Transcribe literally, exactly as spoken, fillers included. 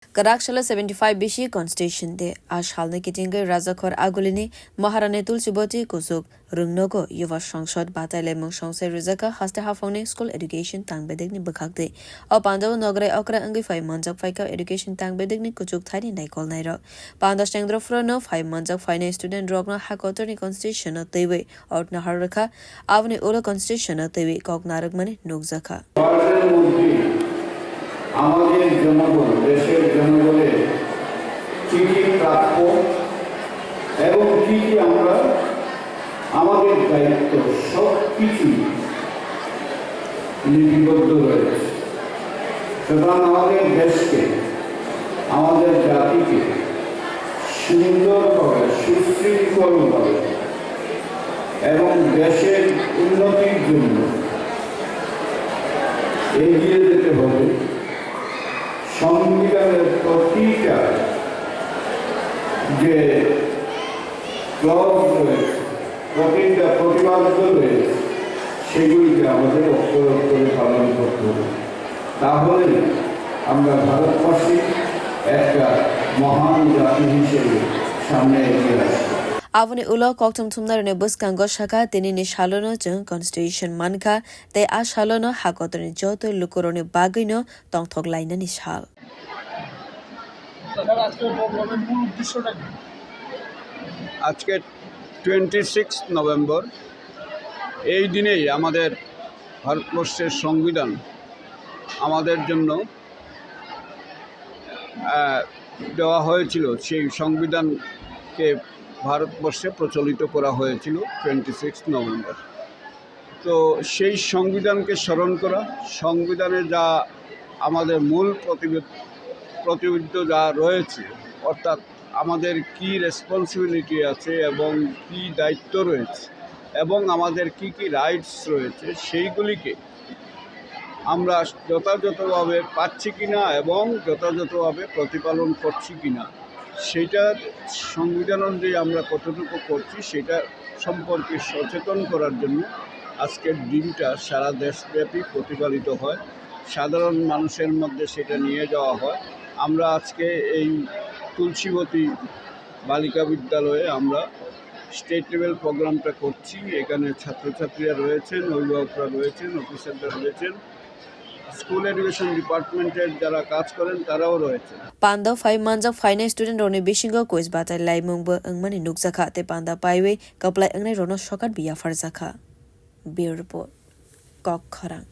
Kwrak salo seventy five bisi Constitution Day. A salni kitingwi Rajakhor Agulini Maharani Tulsiboti kuchuk rwngnogo Yuva Sangsad batai laimung songse rwjakha haste haphangni school education tangbedekni bwkhakdi. O pandao nograi okra wngwi phai manjak phaikha education tangbedekni kuchuk thaini naikolnairok. Panda sengdrophrono phai manjak phainai student rokno hakotorni Constitution no twiwi Ot nahar rwkha, aboni ulo Constitution-o twiwi kok narwkmani nukjakha. ভারতের মধ্যে আমাদের জনগণ, দেশের জনগণের কি কি প্রাপ্য এবং কি কি আমরা আমাদের দায়িত্ব, সব কিছুই লিপিবদ্ধ রয়েছে। সুতরাং আমাদের দেশকে, আমাদের জাতিকে সুন্দরভাবে, সুশৃঙ্খলভাবে এবং দেশের উন্নতির জন্য এগিয়ে যেতে হবে। সংবিধানের প্রতিটা যে ক্লজ রয়েছে, প্রতিটা প্রতিপাদ্য রয়েছে, সেগুলিকে আমাদের অক্ষরে অক্ষরে পালন করতে হবে। তাহলেই আমরা ভারতবাসী একটা মহান জাতি হিসেবে সামনে এগিয়ে আসবো। Aboni ulo kokthum thumnairokni bwskango sakha, tinini salono chwng Constitution mankha, tei a salono hakotorni joto lukurokni bagwino tongthok lainani sal. Sir, আজকের প্রোগ্রামের মূল উদ্দেশ্যটা কি? আজকে টোয়েন্টি সিক্স নভেম্বর, এই দিনেই আমাদের ভারতবর্ষের সংবিধান আমাদের জন্য, আহ, দেওয়া হয়েছিল। সেই সংবিধানকে ভারতবর্ষে প্রচলিত করা হয়েছিল টোয়েন্টি সিক্স নভেম্বর। তো সেই সংবিধানকে স্মরণ করা, সংবিধানে যা আমাদের মূল প্রতিবেদ-, প্রতিবেদ্য যা রয়েছে, অর্থাৎ আমাদের কি রেসপন্সিবিলিটি আছে এবং কি দায়িত্ব রয়েছে এবং আমাদের কি কি রাইটস রয়েছে, সেইগুলিকে আমরা যথাযথভাবে পাচ্ছি কিনা এবং যথাযথভাবে প্রতিপালন করছি কিনা, সেটার সংবিধান অনুযায়ী আমরা কতটুকু করছি, সেটা সম্পর্কে সচেতন করার জন্য আজকের দিনটা সারা দেশব্যাপী প্রতিপালিত হয়। সাধারণ মানুষের মধ্যে সেটা নিয়ে যাওয়া হয়। আমরা আজকে এই তুলসীবতী বালিকা বিদ্যালয়ে আমরা স্টেট লেভেল প্রোগ্রামটা করছি। এখানে ছাত্রছাত্রীরা রয়েছেন, অভিভাবকরা রয়েছেন, অফিসাররা রয়েছেন, স্কুল এডুকেশন ডিপার্টমেন্টের যারা কাজ করেন তারাও রয়েছেন। Panda phai manjak phainai student rokni bisingo quiz batai laimung bo wngmani nukjakha, tei panda paiwi kwplai wngnai rokno sokat bi yapharjakha. Bureau Report, Kok Khorang.